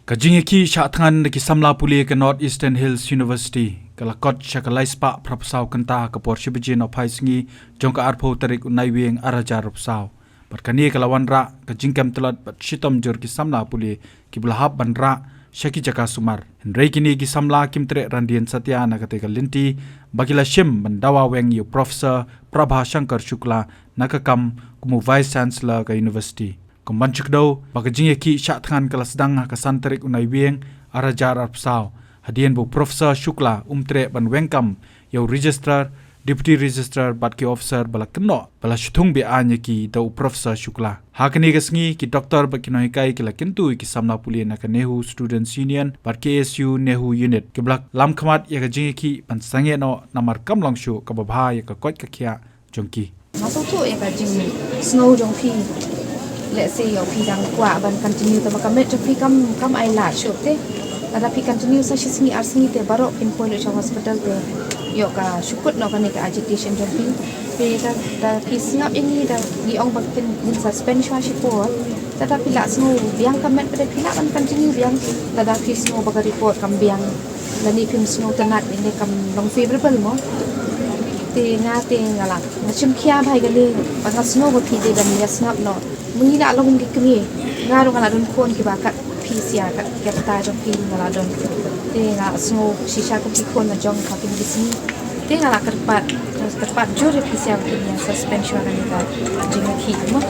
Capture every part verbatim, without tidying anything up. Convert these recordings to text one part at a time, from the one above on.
Ka jingïakhih shah thngan da ki samla pule ka North Eastern Hills University ka la kot sha ka lai spah phra phew saw kynta ka por shi baje nohphai sngi jong ka arphew tarik u Naiwieng ar hajar arphew saw. Bad kane ka la wanrah ka jingkem tlot bad shitom jur ki samla pule ki ba la hap ban rah sha ki jaka sumar. Hynrei kine ki samla kim treh randien satia na kata ka lynti ba ki la shim ban dawa weng ïa u Professor Prabha Shankar Shukla na ka kam kum u Vice Chancellor ka University. Kumban shu kdew ba ka jingïakhih shah thngan ka la sdang ha ka san tarik u Naiwieng ar hajar arphew saw. Hadien ba u Professor Shukla um treh ban weng kam ïa u Registrar, Deputy Registrar bad ki officer ba la kynnoh ba la shu thung be-aiñ ïa ki da u Professor Shukla. Ha kane ka sngi ki doktor bad ki nonghikai ki la kyntu ïa ki samla pule na ka NEHU Students Union bad KSU NEHU Unit ki ba la lam khmat ïa ka jingïakhih ban sangeh noh namar kam long shuh kaba bha ïa ka koit ka khiah jong ki. Nga sngewthuh ïa ka jingsngew jong phi. Let's say ïoh phi dang kwah ban continue, tangba ka met jong phi kam, kam ai lad shuh te. Lada phi continue sa shi sngi ar sngi te baroh phin poi lut sha hospital te ïoh ka shu kut noh kane ka agitation jong phi. Phi da, da phi sngap ïa ngi, da ngi ong ba kin, kin suspend shuwa shipor. Lada phi lah sngew biang ka met pat te phi lah ban continue biang. Lada phi sngew ba ka report kam biang lane phim sngewtynnat ïa ne kam long favorable mo. Te nga te nga la, nga shim khia bha ïa kane, ba nga sngew ba phi dei ban ïa sngap noh. Mynta la long ki kmie, nga ruh nga la don khun kiba kat phi sia, kat ki kata jong phi nga la don. Te nga sngew shisha kum ki khun nga jong ha kine ki sngi. Te nga la kyrpad, kyrpad jur ïa phi sia ba kin ïa suspend shuwa kane ka jingïakhih mo.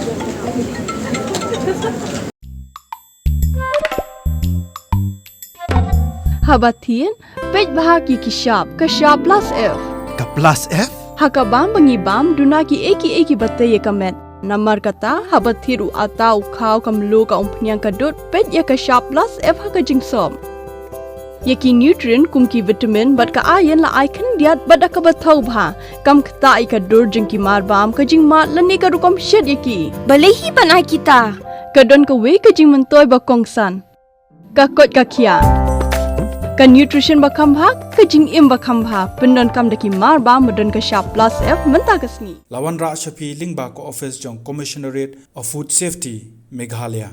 Haba thied, peit bha ïa ki shap, ka shap plus F. Ka plus F? Ha ka bam ba ngi bam, duna kiei kiei kiba tei ïa ka met. Namar kata, haba thied u atta, u khaw, ka mluh, ka umphniang, ka dud, peit ïa ka shap plus F ha ka jingsop. Ïa ki nutrient kum ki vitamin bad ka iron la ai khyndiat bad da kaba thaw bha. Kam ktah ïa ka dur jong ki marbam, ka jingmad lane ka rukom shet ïa ki. Balei hi ban ai kita? Ka don kawei ka jingmyntoi ba kongsan. Ka koit ka khiah. Ka nutrition ba kham bha, ka jingim ba kham bha. Pyndonkam da ki marbam ba don ka shap plus F mynta ka sngi. La wanrah sha phi lyngba ka office jong Commissionerate of Food Safety, Meghalaya.